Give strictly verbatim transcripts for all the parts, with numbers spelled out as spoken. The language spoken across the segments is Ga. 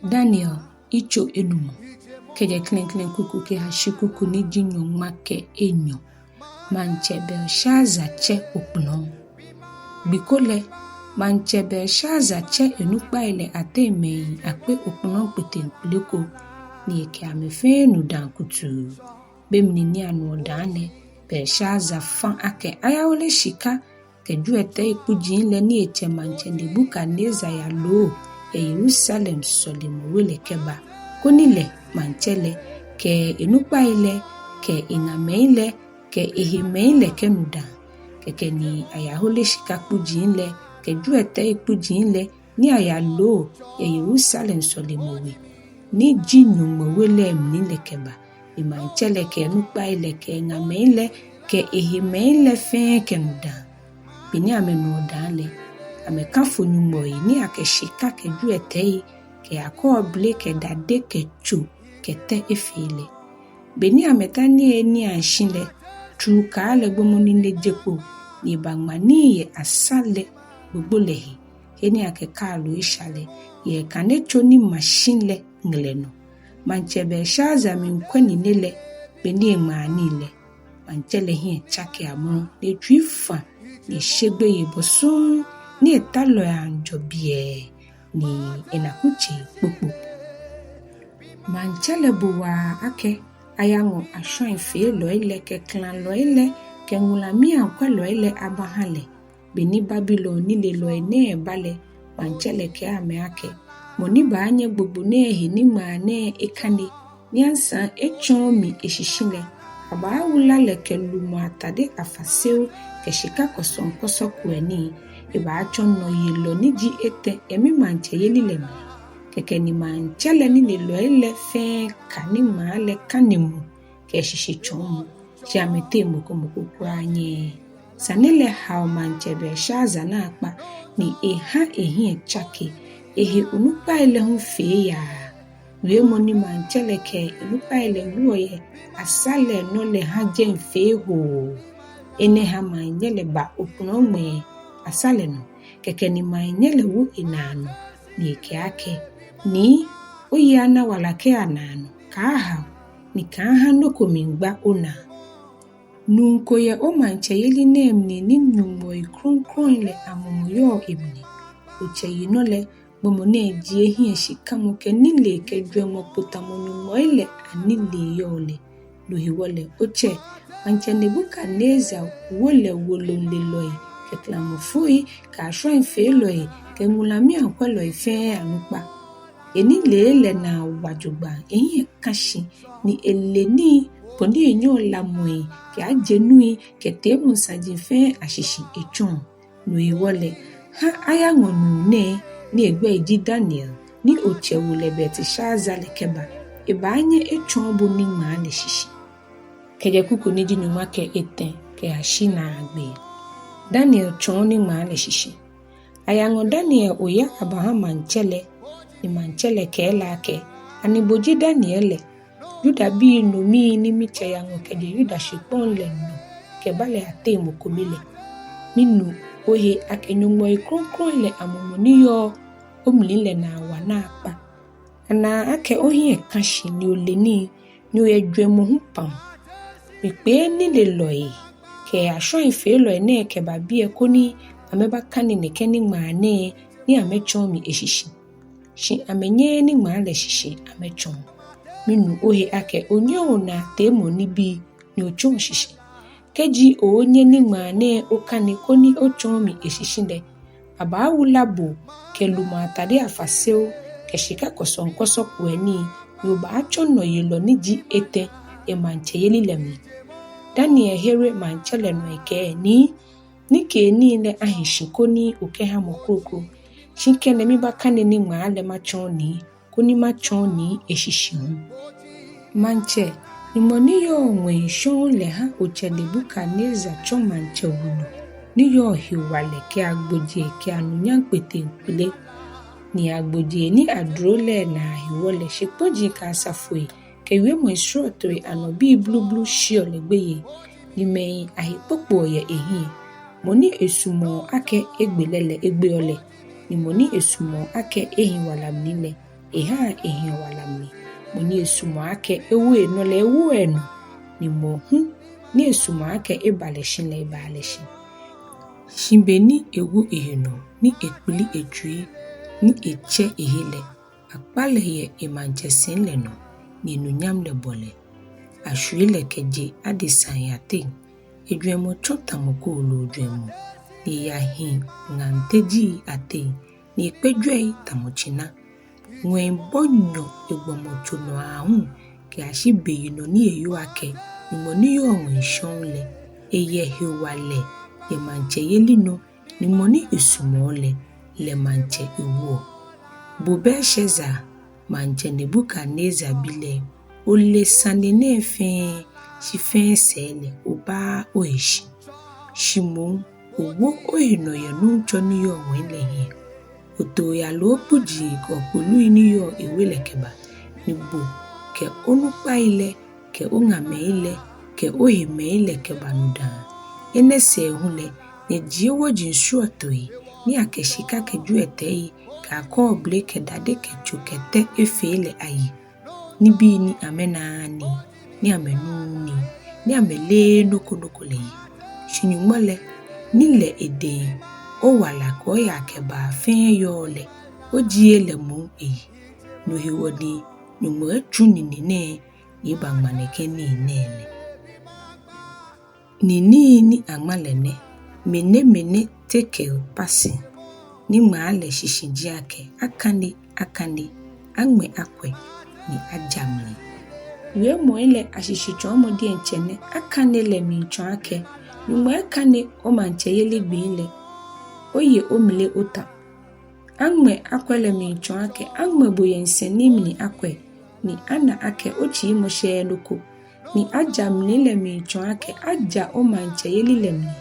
Daniel yitso enumɔ, kɛjɛ klɛŋklɛŋ kuku kɛyashi kuku ni ji nyɔŋma kɛ enyɔ. Maŋtsɛ Belshazar tsɛ okplɔ̃. Gbi ko lɛ, Maŋtsɛ Belshazar tsɛ enukpai lɛ ateŋ mɛi akpe okplɔ̃ kpeteŋkpele ko, ni ekɛ amɛ fɛɛ nu dãa kutuu. Be mli ni anuɔ dãa lɛ, Belshazar fã akɛ ayahole shika kɛ jwiɛtɛi kpuji lɛ ni etsɛ Maŋtsɛ Nebukadnezar yalo yɛ Yerusalɛm sɔlemɔwe lɛ kɛba, koni lɛ, maŋtsɛ lɛ, kɛ enukpai lɛ, kɛ eŋamɛi lɛ, kɛ ehemɛi lɛ kɛnu dãa. Kɛkɛ ni ayahole shika kpuji lɛ kɛ jwiɛtɛi kpuji lɛ ni ayalo yɛ Yerusalɛm sɔlemɔwe ni ji Nyɔŋmɔ we lɛ mli lɛ kɛba, ni maŋtsɛ lɛ kɛ enukpai lɛ kɛ eŋamɛi lɛ kɛ ehemɛi lɛ fɛɛ kɛnu dãa. Be ni amɛnuɔ dãa lɛ, amɛkafo nyɔŋmɔi ni akɛ shika kɛ jwiɛtɛi kɛ akɔɔble kɛ dade kɛ tso kɛ tɛ efee lɛ. Be ni amɛta niyenii ashi lɛ, trukaa lɛ gbɔmɔ nine je kpo, ni ebaŋma nii yɛ asa lɛ gbogbo lɛ he, he ni akɛ kaaloo esha lɛ, yɛ kanetso ni ma shi lɛ ŋlɛ nɔ. Maŋtsɛ Belshazar miikwɛ nine lɛ be ni eŋmaa nii lɛ. Maŋtsɛ lɛ hiɛ tsake amrɔ, ni etsui fã, ni eshe gbeyei bɔ sɔŋŋ, ni etalɔi aaajɔ biɛɛ, ni enakutsei kpokpo. Maŋtsɛ lɛ bo waa akɛ ayaŋɔ ashwaifeelɔi lɛ kɛ klalɔi lɛ kɛ ŋulamiiaŋkwɛlɔi lɛ abaha lɛ. Be ni Babilon nilelɔi nɛɛ ba lɛ, maŋtsɛ lɛ kɛɛ amɛ akɛ, mɔ ni baanyɛ gbogbo nɛɛ he niŋmaa nɛɛ ekane, ni asaŋ etsɔɔ mi eshishi lɛ, abaawula lɛ kɛ lumɔ atade afaseo kɛ shika kɔsɔŋkɔsɔ kuɛnii. Ebaatsɔ nɔyelɔ ni ji etɛ yɛ mimaŋtsɛyeli lɛ mli. Kɛkɛ ni maŋtsɛ lɛ nilelɔi lɛ fɛɛ ka niŋmaa lɛ kanemɔ kɛ eshishitsɔɔmɔ, shi amɛteŋ mɔ ko mɔ ko kwraa nyɛɛɛ. Sane lɛ hao Maŋtsɛ Belshazar naakpa, ni eha ehiɛ tsake, ehe onukpai lɛ hu fee yaa. Wiemɔ ni maŋtsɛ lɛ kɛ enukpai lɛ wieɔ yɛ asa lɛ nɔ lɛ ha jɛi fee hoo. Enɛ ha maŋnyɛ lɛ ba okplɔŋmɛɛ asa lɛ nɔ. Kɛkɛ ni maŋnyɛ lɛ wo enaa nɔ, ni ekɛɛ akɛ, Nii, oyi ana wala kɛya naanɔ, kaahao, ni kaaha nɔ ko miigba onaa. Nuu ko yɛ omaŋtsɛyeli nɛɛ mli ni nyɔŋmɔi krɔŋkrɔŋi lɛ amumɔ yɔɔ emli. Otsɛ yinɔ lɛ, gbɔmɔ nɛɛ ji ehiɛ shikamɔ kɛ nilee kɛ jwɛŋmɔ kpo tamɔ nyɔŋmɔi lɛ anilee yɔɔ lɛ. No hewɔ lɛ, otsɛ, Maŋtsɛ Nebukadnezar, wo lɛ woloŋlelɔi kɛ klamɔfoi kɛ ashwaifeelɔi kɛ ŋulamiiaŋkwɛlɔi fɛɛ anukpa. Enilee lɛ naa wa jogbaŋŋ, ehiɛ ka shi, ni ele nii bɔ ni enyɛɔ lamɔi kɛ ajenui kɛ teemɔŋ saji fɛɛ ashishi etsɔɔ. No hewɔ lɛ, ha ayaŋɔ nuu nɛɛ ni egbɛi ji Daniel ni otsɛ wo lɛ Belteshazar lɛ kɛba, ebaanyɛ etsɔɔ bo niŋmaa lɛ shishi. Kɛjɛ kuku ni ji nyɔŋma kɛ etɛ kɛyashi naagbee. Daniel tsɔɔ niŋmaa lɛ shishi. Ayaŋɔ Daniel oya abaha maŋtsɛ lɛ, ni maŋtsɛ lɛ kɛɛ lɛ akɛ, ani bo ji Daniel lɛ, Yudabii nomii ni mitsɛ yaŋɔ kɛjɛ Yuda shikpɔŋ lɛ nɔ kɛba lɛ ateŋ mɔ kome lɛ? Minu ohe akɛ nyɔŋmɔi krɔŋkrɔŋi lɛ amumɔ ni yɔɔ omli lɛ naa wa naakpa. Ana akɛ ohiɛ ka shi ni ole nii, ni oyɛ jwɛŋmɔ hu pam. Mikpee nilelɔi kɛ ashwaifeelɔi nɛɛ kɛba biɛ koni amɛbakane nɛkɛ niŋmaa nɛɛ ni amɛtsɔɔ mi eshishi. Shi amɛnyɛɛɛ niŋmaa lɛ shishi amɛtsɔɔ. Minu ohe akɛ onyɛɔ onaa teemɔŋ nibii ni otsɔɔ shishi. Kɛji oonyɛ niŋmaa nɛɛ okane koni otsɔɔ mi eshishi lɛ, abaawula bo kɛ lumɔ atade afaseo kɛ shika kɔsɔŋkɔsɔ kuɛnii, ni obaatsɔ nɔyelɔ ni ji etɛ yɛ maŋtsɛyeli lɛ mli. Daniel here maŋtsɛ lɛ nɔ ekɛɛ, Nii, nikeenii lɛ ahi shi koni okɛha mɔ kroko. Shi kɛlɛ mibakane niŋmaa lɛ matsɔɔ Nii, koni matsɔɔ Nii eshishi hu. Maŋtsɛ, Nyɔŋmɔ ni yɔɔ ŋwɛi shɔŋŋ lɛ ha otsɛ Nebukadnezar tsɔ maŋtsɛ wulu ni yɔɔ hewalɛ kɛ agbojee kɛ anunyam kpeteŋkpele. Ni agbojee ni aduro lɛ naa hewɔ lɛ, shikpɔji kɛ asafoi kɛ wiemɔi srɔtoi anɔ bii blublu sheɔ lɛ gbeyei, ni mɛi ahe kpokpoɔ yɛ ehiɛ. Mɔ ni esumɔɔ akɛ egbe lɛ lɛ, egbeɔ lɛ, ni mɔ ni esumɔɔ akɛ ehi wala mli lɛ, ehaa ehiɔ wala mli. Mɔ ni esumɔɔ akɛ ewo enɔ lɛ, ewoɔ enɔ, ni mɔ hu ni esumɔɔ akɛ eba lɛ shi lɛ, ebaa lɛ shi. Shi be ni ewo ehe nɔ, ni ekpili etsui, ni etsɛ ehe lɛ, akpa lɛ yɛ emaŋtsɛ sɛi lɛ nɔ, ni enunyam lɛ bɔ lɛ. Ashwie lɛ kɛje adesai ateŋ. Ejwɛŋmɔ tsɔ tamɔ kooloo jwɛŋmɔ, ni eyahi ŋaŋ tejii ateŋ, ni ekpe jwɛi tamɔ tsina. Ŋwɛi bɔ nyɔ egbɔmɔtso nɔ aahu kɛyashi beyinɔ ni eyoo akɛ Nyɔŋmɔ ni yɔɔ ŋwɛi shɔŋŋ lɛ, eyɛ hewalɛ yɛ maŋtsɛyeli nɔ, ni mɔ ni esumɔɔ lɛ, lɛ maŋtsɛ ewoɔ. Bo Belshazar, maŋtsɛ Nebukadnezar bi lɛ, ole sane nɛɛ fɛɛ, shi fɛɛ sɛɛ lɛ obaaa ohe shi. Shi moŋ, owo ohe nɔ yɛ Nuŋtsɔ ni yɔɔ ŋwɛi lɛ hiɛ. Oto oyaloo kpuji kɛ okpului ni yɔɔ ewe lɛ kɛba, ni bo kɛ onukpai lɛ, kɛ oŋamɛi lɛ, kɛ ohemɛi lɛ kɛba nu dãa. Enɛ sɛɛ hu lɛ, nyɛjie wɔji srɔtoi ni akɛ shika kɛ jwiɛtɛi kɛ akɔɔble kɛ dade kɛ tso kɛ tɛ efee lɛ ayi, nibii ni amɛnaaa nii, ni amɛnuuu nii, ni amɛleee nɔ ko nɔ ko lɛ yi. Shi Nyɔŋmɔ lɛ, ni lɛ edɛŋ owala kɛ oyaakɛbaa fɛɛ yɔɔ lɛ, ojie lɛ moŋ eyi. No hewɔ ni Nyɔŋmɔ etsu nine nɛɛ, ni ebaŋma nɛkɛ nii nɛɛ lɛ. Ni nii ni aŋma lɛ nɛ: Mene, mene, tekel, parsin. Niŋmaa lɛ shishi ji akɛ: Akane, akane, aŋmɛ akwɛ, ni aja mli. Wiemɔi lɛ ashishitsɔɔmɔ diɛŋtsɛ nɛ: Akane lɛ miitsɔɔ akɛ Nyɔŋmɔ ekane omaŋtsɛyeli gbii lɛ, oye omli ota. Aŋmɛ akwɛ lɛ miitsɔɔ akɛ aŋmɛ bo yɛ nsɛni mli akwɛ, ni ana akɛ otsiimɔ shɛɛɛ nɔ ko. Ni aja mli lɛ miitsɔɔ akɛ aja omaŋtsɛyeli lɛ mli,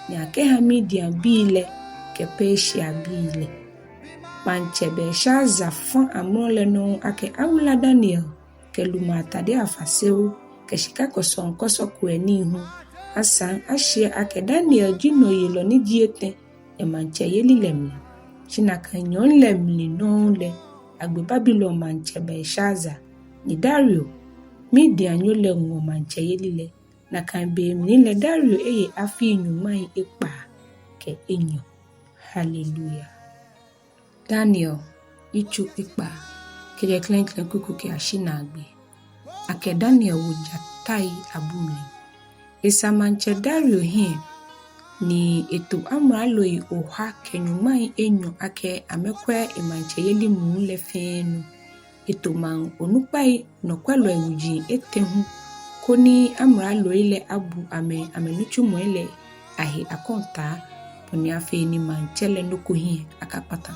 ni akɛha Mediabii lɛ kɛ Persiabii lɛ. Maŋtsɛ Belshazar fã amrɔ lɛ nɔŋŋ akɛ awula Daniel kɛ lumɔ atade afaseo kɛ shika kɔsɔŋkɔsɔ kuɛnii hu. Asaŋ ashiɛ akɛ Daniel ji nɔyelɔ ni ji etɛ yɛ maŋtsɛyeli lɛ mli. Shi nakai nyɔɔŋ lɛ mli nɔŋŋ lɛ, agbe Babilon maŋtsɛ Belshazar, ni Dario, Medianyo lɛ, ŋɔ maŋtsɛyeli lɛ. Nakai be mli lɛ Dario eye afii nyɔŋmai ekpaa kɛ enyɔ. Haleluya. Daniel, yitso ekpaa, kɛjɛ klɛŋklɛŋ kuku kɛyashi naagbee. Akɛ Daniel wo jatai abu mli. Esa maŋtsɛ Dario hiɛ, ni eto amraloi oha kɛ nyɔŋmai enyɔ akɛ amɛkwɛ emaŋtsɛyeli muu lɛ fɛɛ nɔ. Eto maŋ onukpai nɔkwɛlɔi wuji etɛ hu, koni amraloi lɛ abu amɛ amɛnitsumɔi lɛ ahe akɔntaa, bɔni afee ni maŋtsɛ lɛ nɔ ko hiɛ akakpata.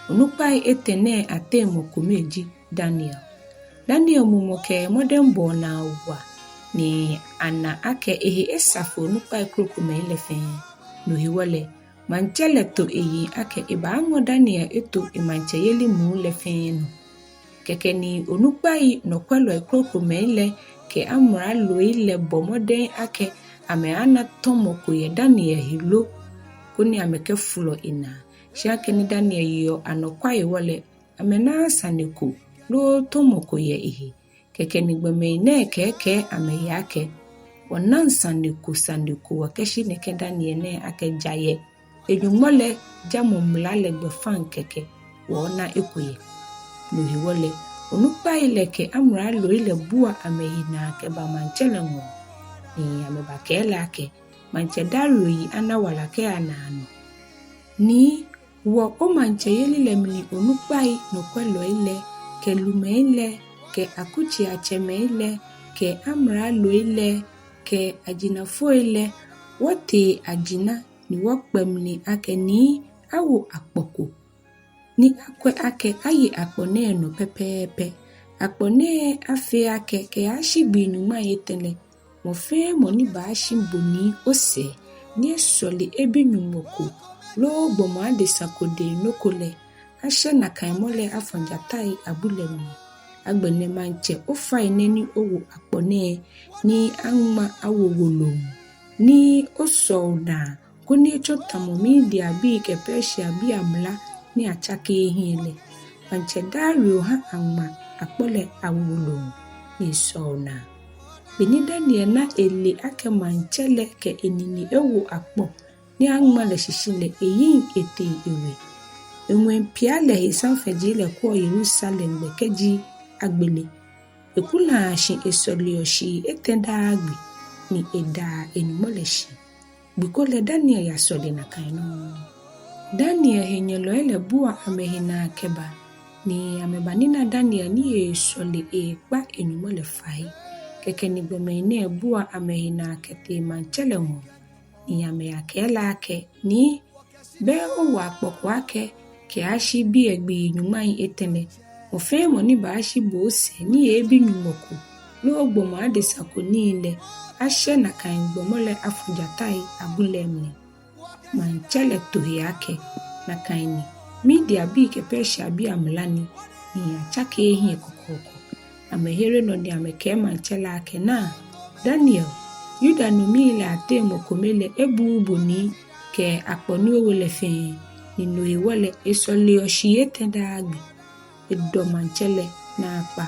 Onukpai etɛ nɛɛ ateŋ mɔ kome ji Daniel. Daniel mumɔ kɛ mɔdɛŋbɔɔ naa wa, ni ana akɛ ehe esa fe onukpai krokomɛi lɛ fɛɛ. No hewɔ lɛ, maŋtsɛ lɛ to eyiŋ akɛ ebaaŋɔ Daniel eto emaŋtsɛyeli muu lɛ fɛɛ nɔ. Kɛkɛ ni onukpai nɔkwɛlɔi krokomɛi lɛ kɛ amraloi lɛ bɔ mɔdɛŋ akɛ amɛaana tɔmɔ ko yɛ Daniel he lo, koni amɛkɛfolɔ enaa. Shi akɛni Daniel yeɔ anɔkwa hewɔ lɛ, amɛnaaa sane ko loo tɔmɔ ko yɛ ehe. Kɛkɛ ni gbɔmɛi nɛɛ kɛɛkɛɛ amɛhe akɛ, wɔnaŋ sane ko sane ko wɔkɛshi nɛkɛ Daniel nɛɛ akɛ ja yɛ e-Nyɔŋmɔ lɛ jamɔ mla lɛ gbɛfaŋ kɛkɛ wɔɔna eko yɛ. No hewɔ lɛ, onukpai lɛ kɛ amraloi lɛ bua amɛhe naa kɛba maŋtsɛ lɛ ŋɔɔ, ni amɛbakɛɛ lɛ akɛ, maŋtsɛ Dario yi ana wala kɛya naanɔ. Ni wɔ omaŋtsɛyeli lɛ mli onukpai nɔkwɛlɔi lɛ, kɛ lumɛi lɛ, kɛ akutseiatsɛmɛi lɛ, kɛ amraloi lɛ, kɛ ajinafoi lɛ, wɔtee ajina ni wɔkpɛ mli akɛ Nii, awo akpɔ ko, ni akwɛ akɛ aye akpɔ nɛɛ nɔ pɛpɛɛpɛ. Akpɔ nɛɛ afee akɛ kɛyashi gbii nyɔŋmai etɛ lɛ, mɔ fɛɛ mɔ ni baashi bo Nii osɛɛ, ni esɔle ebi nyɔŋmɔ ko loo gbɔmɔ adesa ko dɛŋ nɔ ko lɛ, ashɛ nakai mɔ lɛ afɔ jatai abu lɛ mli. Agbɛnɛ maŋtsɛ, ofainɛ ni owo akpɔ nɛɛ, ni aŋma awo woloŋ, ni osɔo naa, koni etsɔ tamɔ Mediabii kɛ Persiabii amla ni atsakeee hiɛ lɛ. Maŋtsɛ Dario ha aŋma akpɔ lɛ awoloŋ ni esɔo naa. Beni Daniel na ele akɛ maŋtsɛ lɛ kɛ enine ewo akpɔ ni aŋma lɛ shishi lɛ, eyiŋ etee ewe. Eŋwɛi pia lɛ he samfɛji lɛ kwɛɔ Yerusalem gbɛ kɛji agbele. Ekulaa shi esɔleɔ shii etɛ daa gbi ni edaa eNyɔŋmɔ lɛ shi. Gbi ko lɛ Daniel yasɔle nakai nɔŋŋ. Daniel henyɛlɔi lɛ bua amɛhe naa kɛba ni amɛbanina Daniel ni eesɔle eekpa eNyɔŋmɔ lɛ fai. Kɛkɛ ni gbɔmɛi nɛɛ bua amɛhe naa kɛtee maŋtsɛ lɛ ŋɔɔ ni amɛyakɛɛ lɛ akɛ, Nii, bɛ owo akpɔ ko akɛ kɛyashi biɛ gbii nyɔŋmai etɛ lɛ, mɔ fɛɛ mɔ ni baashi bo osɛɛ ni eeebi nyɔŋmɔ ko loo gbɔmɔ adesa ko nii lɛ, ashɛ nakai gbɔmɔ lɛ afɔ jatai abu lɛ mli. Maŋtsɛ lɛ to he akɛ, Nakai ni, Mediabii kɛ Persiabii amla ni, ni atsakeee ehiɛ kɔkɔɔkɔ. Amɛhere nɔ ni amɛkɛɛ maŋtsɛ lɛ akɛ, Naa, Daniel, Yuda nomii lɛ ateŋ mɔ kome lɛ ebuuu bo Nii kɛ akpɔ ni owo lɛ fɛɛ, ni no hewɔ lɛ esɔleɔ shii etɛ daa gbi. Edɔ maŋtsɛ lɛ naakpa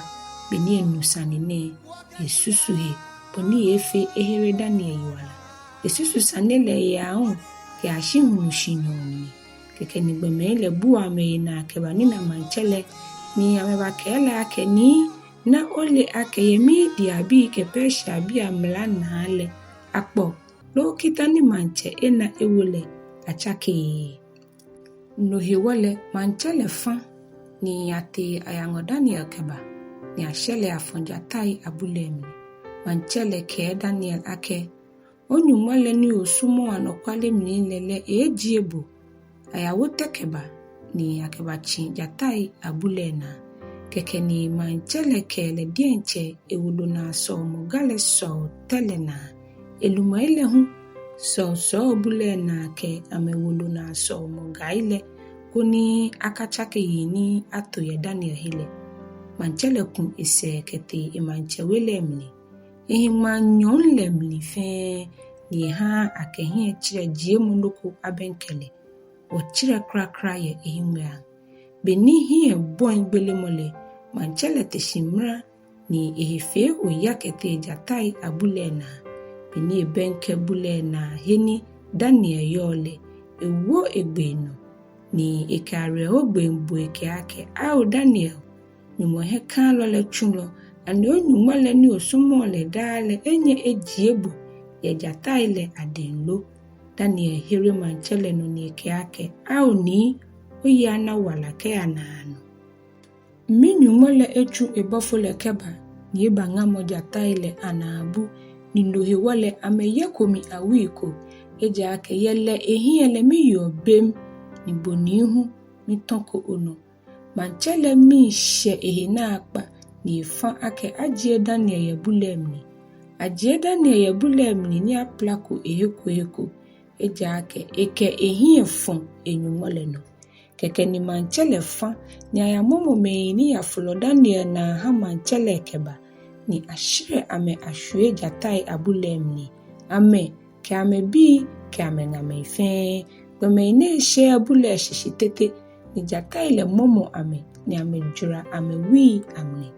beni enu sane nɛɛ, esusu he bɔ ni eeefee ehere Daniel yiwala. Esusu sane lɛ he aahu kɛyashi hulu shi nyɔɔŋ mli. Kɛkɛ ni gbɔmɛi lɛ bua amɛhe naa kɛbanina maŋtsɛ lɛ ni amɛbakɛɛ lɛ akɛ, Nii, na ole akɛ yɛ Mediabii kɛ Persiabii amla naa lɛ, akpɔ loo kita ni maŋtsɛ ena ewo lɛ atsakeee. No hewɔ lɛ maŋtsɛ lɛ fa ni atee ayaŋɔ Daniel kɛba, ni ashɛ lɛ afɔ jatai abu lɛ mli. Maŋtsɛ lɛ kɛɛ Daniel akɛ, O-Nyɔŋmɔ lɛ ni osumɔɔ anɔkwale mli lɛ, lɛ eeejie bo. Ayawo tɛ kɛba ni akɛbatsi jatai abu lɛ naa. Kɛkɛ ni maŋtsɛ lɛ kɛ lɛ diɛŋtsɛ ewolo naa sɔomɔ ga lɛ sɔo tɛ lɛ naa. Elumɛi lɛ hu sɔosɔo bu lɛ naa kɛ amɛwolo naa sɔomɔ gai lɛ, koni akatsake yiŋ ni ato yɛ Daniel he lɛ. Maŋtsɛ lɛ ku esɛɛ kɛtee emaŋtsɛwe lɛ mli. Ehi ŋmaa nyɔɔŋ lɛ mli fɛɛ, ni ehaaa akɛ hiɛtserɛjiemɔ nɔ ko abɛŋkɛ lɛ. Wɔtserɛ kwraa kwraa yɛ ehiŋmɛiiaŋ. Beni hiɛ bɔi gbelemɔ lɛ, maŋtsɛ lɛ te shi mra ni ehe fee oya kɛtee jatai abu lɛ naa. Beni ebɛŋkɛ bu lɛ naa he ni Daniel yɔɔ lɛ, ewo egbee nɔ, ni ekɛ awerɛho gbee bo ekɛɛ akɛ, Ao Daniel, Nyɔŋmɔ hiɛkalɔ lɛ tsulɔ, ani o-Nyɔŋmɔ lɛ ni osumɔɔ lɛ daa lɛ enyɛ ejie bo yɛ jatai lɛ adɛŋ lo? Daniel here maŋtsɛ lɛ nɔ ni ekɛɛ akɛ, Ao Nii, oyi ana wala kɛya naanɔ. Mi-Nyɔŋmɔ lɛ etsu ebɔfo lɛ kɛba ni ebaŋamɔ jatai lɛ anaabu, ni no hewɔ lɛ amɛyeko mi awui ko, ejaakɛ yɛ lɛ ehiɛ lɛ miyeɔ bem, ni bo Nii hu mitɔko onɔ. Maŋtsɛ lɛ mii shɛ ehe naakpa ni efa akɛ ajie Daniel yɛ bu lɛ mli. Ajie Daniel yɛ bu lɛ mli ni apilako ehe ko he ko, ejaakɛ ekɛ ehiɛ fɔ e-Nyɔŋmɔ lɛ nɔ. Kɛkɛ ni maŋtsɛ lɛ fa ni ayamɔmɔ mɛi ni yafolɔ Daniel naa aha maŋtsɛ lɛ kɛba, ni ashɛrɛ amɛ ashwie jatai abu lɛ mli, amɛ kɛ amɛbii kɛ amɛŋamɛi fɛɛ. Gbɔmɛi nɛɛ shɛɛɛ bu lɛ shishi tete, ni jatai lɛ mɔmɔ amɛ ni amɛjwara amɛwui amli.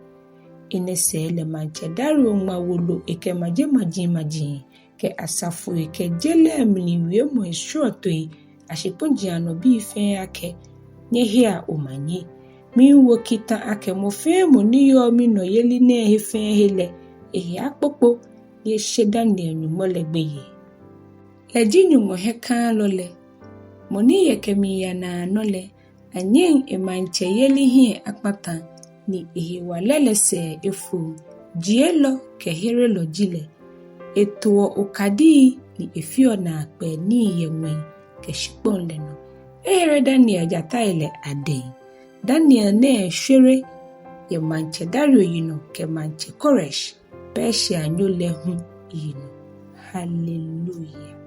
Enɛ sɛɛ lɛ maŋtsɛ Dario ŋma wolo ekɛ majimaji maji kɛ asafoi kɛ je lɛ mli wiemɔi srɔtoi ashikpɔji anɔ bii fɛɛ akɛ, Nyɛhea omanye. Miiwo kita akɛ mɔ fɛɛ mɔ ni yɔɔ minɔyeli nɛɛ he fɛɛ he lɛ, ehe akpokpo ni eshe Daniel Nyɔŋmɔ lɛ gbeyei. Lɛ ji Nyɔŋmɔ hiɛkalɔ lɛ, mɔ ni yɛ kɛmiiya naanɔ lɛ, anyɛŋ emaŋtsɛyeli hiɛ akpata, ni ehewalɛ lɛ sɛɛ efoŋ. Jielɔ kɛ herelɔ ji lɛ. Etoɔ okadii ni efeɔ naakpɛɛ nii yɛ ŋwɛi kɛ shikpɔŋ lɛ nɔ. Ehere Daniel jatai lɛ adɛŋ. Daniel nɛɛ shwere yɛ maŋtsɛ Dario yinɔ kɛ maŋtsɛ Koresh, Persianyo lɛ hu yinɔ. Hallelujah.